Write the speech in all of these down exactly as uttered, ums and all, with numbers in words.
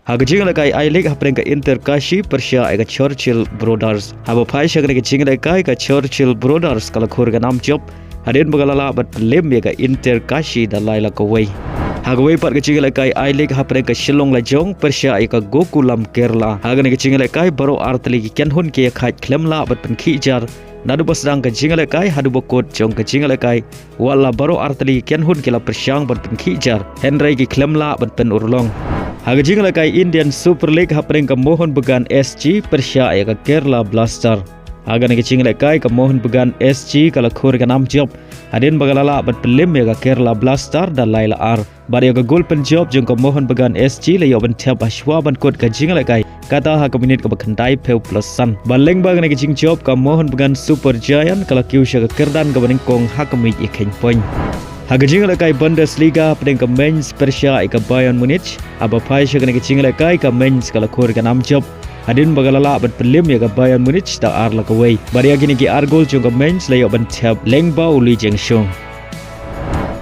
Ha ka jingïalehkai I-League hapdeng ka Inter Kashi pyrshah ïa ka Churchill Brothers. Haba phai sha kane ka jingïalehkai ka Churchill Brothers ka la khur ka nam jop hadien ba ka la lah ban pynlem ïa ka Inter Kashi da lai la kawei. Ha kawei pat ka jingïalehkai I-League hapdeng ka Shillong Lajong pyrshah ïa ka Gokulam Kerala. Ha kane ka jingïalehkai baroh artylli ki kynhun ki ïakhaid khlem lah ban pynkhih jar naduh ba sdang ka jingïalehkai haduh ba kut jong ka jingïalehkai. Wat la baroh artylli ki kynhun ki la pyrshang ban pynkhih jar, hynrei ki khlem lah ban pynurlong. Ha ka jingïalehkai Indian Super League hapdeng ka Mohun Bagan S G pyrshah ïa ka Kerala Blaster. Ha kane ka jingïalehkai ka Mohun Bagan S G ka la khur ka nam jop hadien ba ka la lah ban pynlem ïa ka Kerala Blaster da lai la ar. Bad ïa ka gol pynjop jong ka Mohun Bagan S G la ïoh ban thep ha shuwa ban kut ka jingïalehkai, kata ha ka minit kaba khyndai phew plus san. Bad lyngba kane ka jingjop ka Mohun Bagan Super Giant ka la kiew sha ka kyrdan kaba nyngkong ha ka miej ïakheiñ point. Ha ka jingïalehkai Bundesliga hapdeng ka Mainz pyrshah ïa ka Bayern Munich, haba phai sha kane ka jingïalehkai ka Mainz ka la khur ka nam jop hadien ba ka la lah ban pynlem ïa ka Bayern Munich da ar la kawei. Bad ïa kine ki ar gol jong ka Mainz la ïoh ban thep lyngba u Li Jingsung.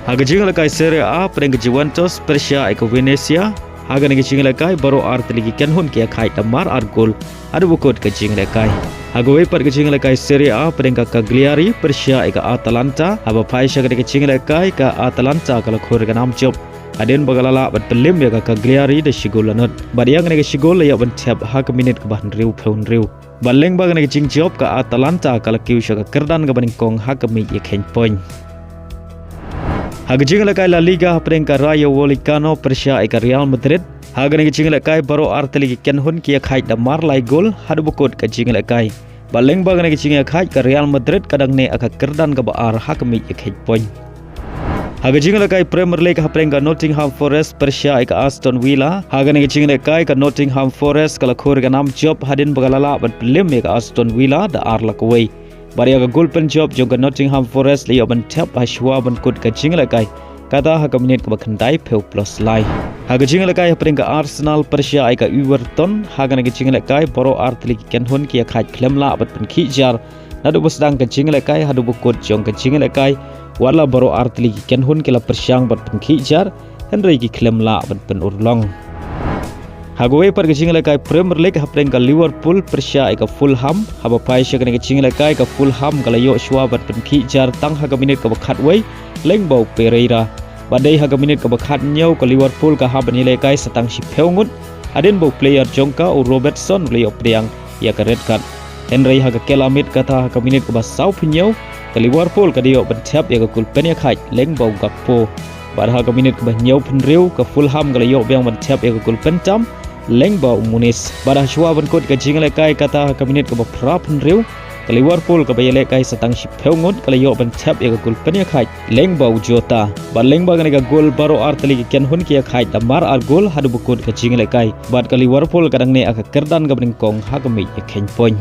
Ha ka jingïalehkai Serie A hapdeng ka Juventus pyrshah ïa ka Venezia. Ha kane ka jingïalehkai baroh artylli ki kynhun ki ïakhaid da mar ar gol haduh ba kut ka jingïalehkai. Ha kawei pat ka jingïalehkai Serie A hapdeng ka Cagliari pyrshah ïa ka Atalanta. Haba phai sha kane ka jingïalehkai ka Atalanta ka la khur ka nam jop hadien ba ka la lah ban pynlem ïa ka Cagliari da shi gol la nud. Bad ïa kane ka shi gol la ïoh ban thep ha ka minit kaba hynriew phew hynriew. Bad lyngba kane ka jingjop ka Atalanta ka la kiew sha ka kyrdan kaba nyngkong ha ka miej ïakheiñ point. Ha ka jingïalehkai La Liga hapdeng ka Rayo Vallecano pyrshah ïa ka Real Madrid. Ha kane ka jingïalehkai baroh artylli ki kynhun ki ïakhaid da mar lai gol haduh ba kut ka jingïalehkai. Bad lyngba kane ka jingïakhaid ka Real Madrid ka dang neh ha ka kyrdan kaba ar ha ka miej ïakheiñ point. Ha ka jingïalehkai Premier League hapdeng ka Nottingham Forest pyrshah ïa ka Aston Villa. Ha kane ka jingïalehkai ka Nottingham Forest ka la khur ka nam jop hadien ba ka la lah ban pynlem ïa ka Aston Villa da ar la kawei. Bad ïa ka gol pynjop jong ka Nottingham Forest la ïoh ban thep ha shuwa ban kut ka jingïalehkai, kata ha ka minit kaba khyndai phew plus lai. Ha ka jingïalehkai hapdeng ka Arsenal pyrshah ïa ka Everton. Ha kane ka jingïalehkai baroh artylli ki kynhun ki ïakhaid khlem lah ban pynkhih jar naduh ba sdang ka jingïalehkai haduh ba kut jong ka jingïalehkai. Wat la baroh artylli ki kynhun ki la pyrshang ban pynkhih jar, hynrei ki khlem lah ban pynurlong. Ha kawei pat ka jingïalehkai Premier League hapdeng ka Liverpool pyrshah ïa ka Fulham. Haba phai sha kane ka jingïalehkai ka Fulham ka la ïoh shuwa ban pynkhih jar tang ha ka minit kaba khatwei lyngba u Pereira. Bad dei ha ka minit kaba khathynñiew ka Liverpool ka hap ban ïalehkai sa tang shiphew ngut hadien ba u player jong ka u Robertson u la ïoh pdiang ïa ka red card. Hynrei ha ka kylla miet kata ha ka minit kaba sawphew hynñiew ka Liverpool ka da ïoh ban thep ïa ka gol pynïakhaid lyngba u Gakpo. Bad ha ka minit kaba hynñiewphew hynriew ka Fulham ka la ïoh biang ban thep ïa ka gol pyntam lyngba u Muniz. Bad ha shuwa ban kut ka jingïalehkai kata ha ka minit kaba phraphew hynriew ka Liverpool kaba ïalehkai sa tang shiphew ngut ka la ïoh ban thep ïa ka gol pynïakhaid lyngba u Jota. Bad lyngba kane ka gol baroh artylli ki kynhun ki ïakhaid da mar ar gol haduh ba kut ka jingïalehkai. Bad ka Liverpool ka dang neh ha ka kyrdan kaba nyngkong ha ka miej ïakheiñ point.